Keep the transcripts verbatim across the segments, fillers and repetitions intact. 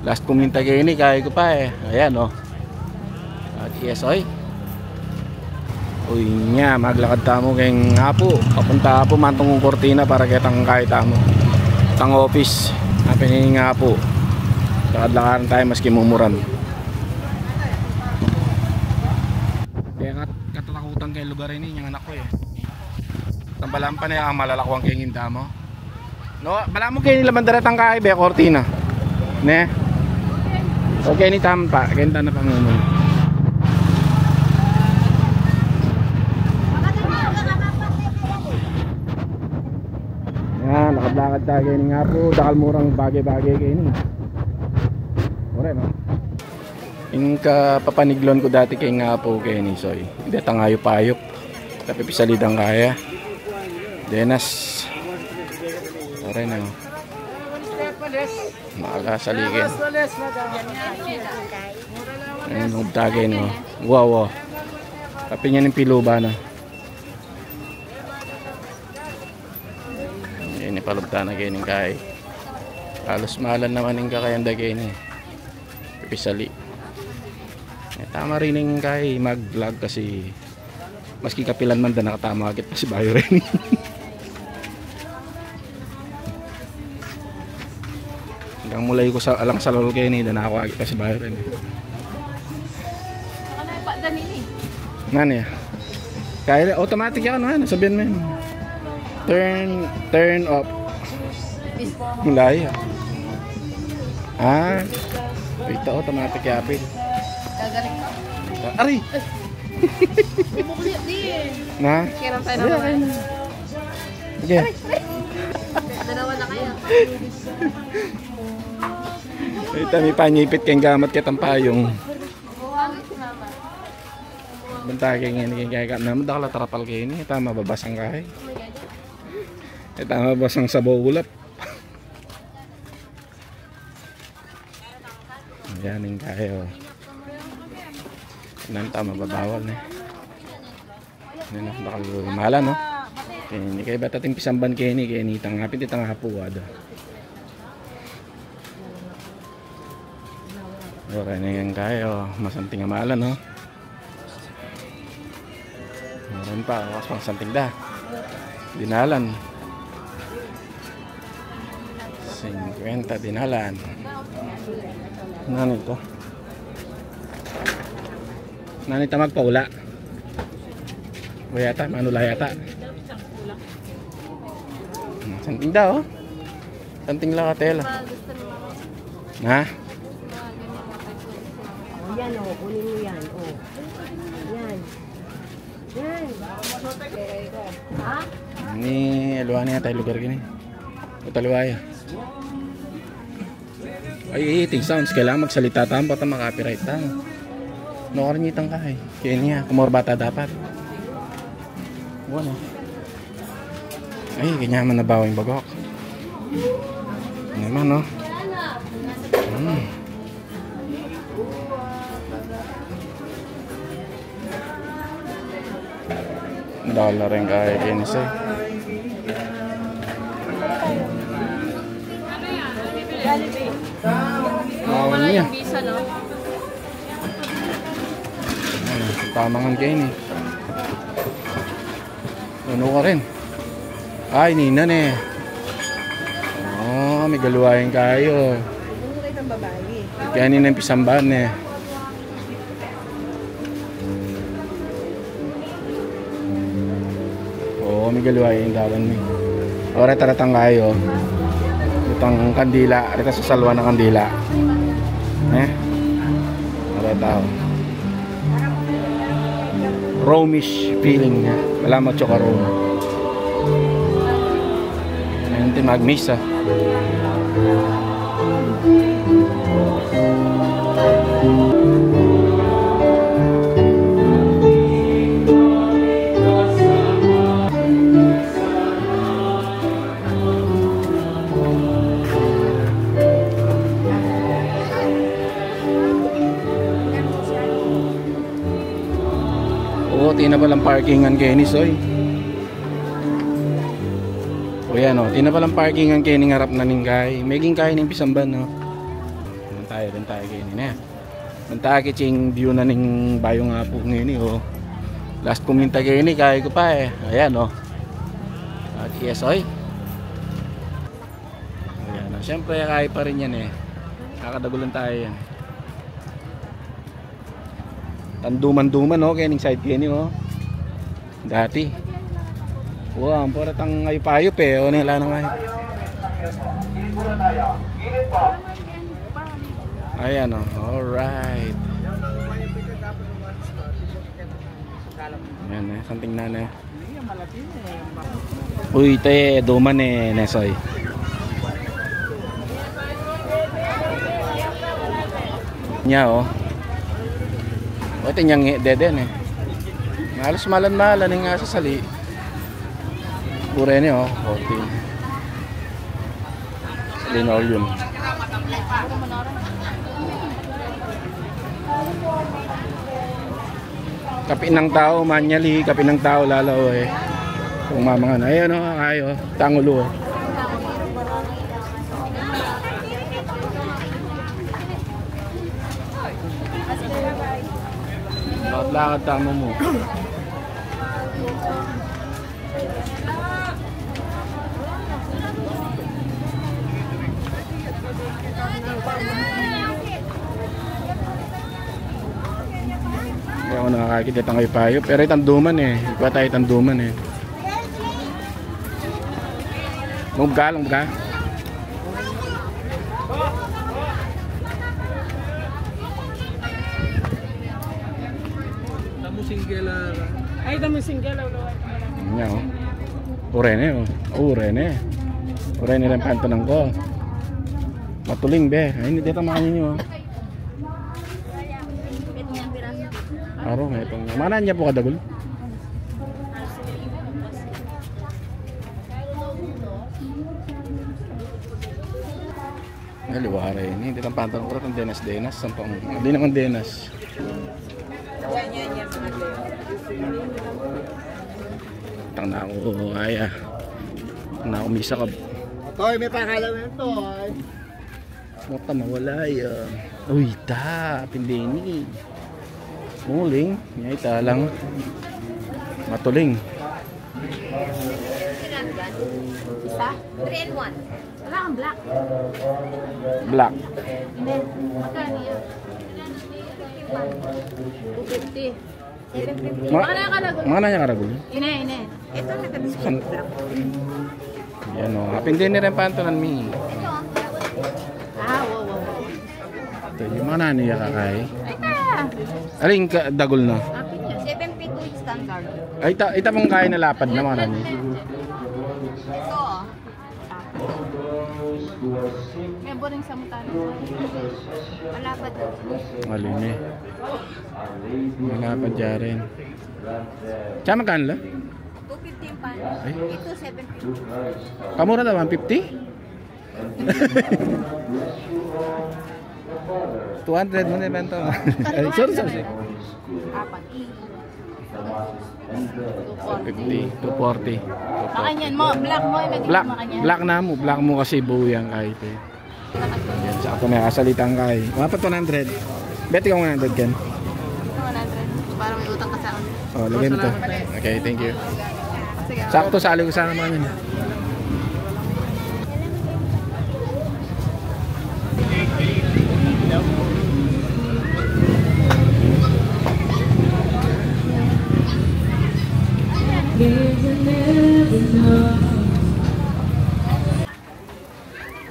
Last kuminta keni, kayi ku pa e. Ayan, o. At yes, oy. Uy, nya, maglakad tamu keng Apu. Papunta Apu, mantung Cortina para ketang kayi tamu. Tang office. Apin ing Apu. Lakad-lakaran tamu maski mumuran. Kaya kat-, katatakutan keng lugar ini, ing anak ku e. Tambalan pa na ing malalakwang keng inda mu. No, balamu keni la man daratang kayi be, Cortina. Ne? O keni tampa, keni tana pangumun. Yan, lakad-lakad ta keni nga pu, dakal mu rang bage-bage keni. Ore, no? Ing kapapaniglan ku dati keng Apu keni, soy. Ing detang ayup-ayup. Tapi pisali dang kaya. Denas. Ore, no? Makasali keni. Ayun, hubta keni, o. Wow, wow. Tapi nya ning piluba na. Ini palubta na keni ing kayi. Halos malan naman ing kakayan da keni. Pipisali. E, tama rin ing kayi mag-vlog kasi maski kapilan man da nakatama agit pasibayu rin. Anggang mulay ku sa alang salol keni, da na ku agit pasibayu rin. Nanu ya? Kaya automatic yan, ano, sabihan mu yan. Turn, turn off. Mulay ya. Ah, ita automatic ya, pin. Gagaling ka. Aray! Di bukli, di. Na? Kailan tayo Aray, naman? Aray na. Sige. Dalawa na kayo. Ita, mipanyipit keng gamat ketang payung. Banta keng ini, keng kaya ka naman, dakal a tarapal keni, ita mababasang kayi. Ita mababasang sabaw ulap. Yan ing kayi, o. Nanta mababawal ne. Yan, o, dakal malan, no? Keni, kaya bata ting pisamban keni, keni itang apin, itang apu, ada. Ore na yan kayi, o, masanting a malan, no? Meron pa, awas pang santing da. Dinalan. Singkwenta dinalan. Nanu ita? Nanu ita magpaula? O yata, manula yata. Santing da, o. Santing la katela. Ha? O, yan, o. Kunin mo yan, o. Yan. Yan. Ha? Ini, aliwa na yata ing lugar keni. O, taliwa ya. Ay, ay, ting sounds. Kailangan magsalita tamu, baka ma-copyright tamu. No, karnitan ka, e. Kaya niya, kumorbata dapat. Buwan, e. Ay, kanya man nabawa ing bagok. Naman, no? Hmm. Dala rin kaya keni, e. Bawal niya. Yung visa, no? Ayun, tamangan keni. Ano ka rin? Ay, nina ne. O, migaluayan kayu. Kaya nina ing pisamban ne. O, migaluayan ing dalan mi. O, reta-retang kayu. Itang kandila, reta sasalwan a kandila. E? Reta, o. Romish feeling niya. Wala mo tsoka Rome. Ayun, tin magmisa. O, atin na palang parkingan keni, soy. O, yan, o. Atin na palang parkingan keni ning arap na ning kay. Meging kay ning pisamban, no? Tayo rin tayo keni ne. Manta kicing view na ning bayung apu ngeni, o. Last kuminta keni, kayu ku pa e. Ayan, o. At yes, oy. Ayan, o. Siyempre, kayu pa rin yan e. Kakadagulan tayo yan. Tanduman-duman, o, keni side keni, o. Dati. Wow, ang paratang ayup-ayup e. O, nila na nga. Ayan, o. Alright. Ayan e, something na na. Uy, te, duman e, Nesoy. Nya, o. O, te, nyang deden e. Halos malan-malan e nga sasali. Pure ne, o, fourteen. Linoleum. Kapi nang tau, manyali, kapi nang tau, lalaw e. Kung mamangan. Ayan, o, kayu, tangulu, o. Lakad-lakad tamu mu. Hindi ako nakakakita itang ayup-ayup. Pero itang duman e. Iba tayo itang duman e. Lungga, lungga. Tamu singgela. Ay, tamu singgela, ulo. Nya, o. Ure ne, o. Ure ne. Ure ne rin pantanan ku. Matuling, be. Ay, hindi tayo makanyan nyo, o. Aro, may pang-, mana nya pu kadagul? Aliwa re ini, di tampang tang kurang denas-denas, sampang, di naman denas. Tang na ako, aya. Tang na ako, misa ka. Toy, may pangalan na to, ay. Mata mawala ya. Uy, ta, pindini. Muling, nya ita lang. Matuling. Isa? Three and one. Wala kang black. Black. Hindi. Magkano yan? Two fifty. Seven fifty. Ma-, mana nya karagul? Ine, ine. Ito na kami sa black. Yan o. Apin din ni rin pantanan mi. Ito. Ah, wow, wow, wow. Ito, yung mga nani ya kakai. Ay, ta. Aling ka, dagul na? Apin yan. Seven fifty standard. Ay, ita, ita pang kain na lapad na mga nani. Ito. May boring sa mutana. Malapad daw. Malini. Malapad dyan. Tsaka magkano la? Two fifty pa. Ay. Ito, seven fifty. Kamura na, one fifty? Two hundred mo na ibenta. Ay, sorry, sorry, sorry. Apat. Fifty, two forty. Makanyan mo, black mo, eh, naging Black, makanyan. Black na mo, black mo kasi buo yan kahit eh. Yan, sakto na, kasalitan ka eh. Dapat one hundred. Beti ka one hundred, Ken? One hundred. Para may utang ka sa akin. Oh, lagay mo to. Okay, thank you. Sige. Sakto, sali ko sana mga yun.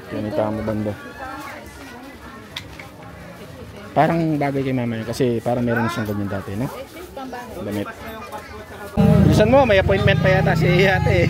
Yan, ita mo banda. Parang bagay kay mama yun kasi parang meron na siyang ganyan dati, no? Damit. Bilisan mo, may appointment pa yata si ate eh.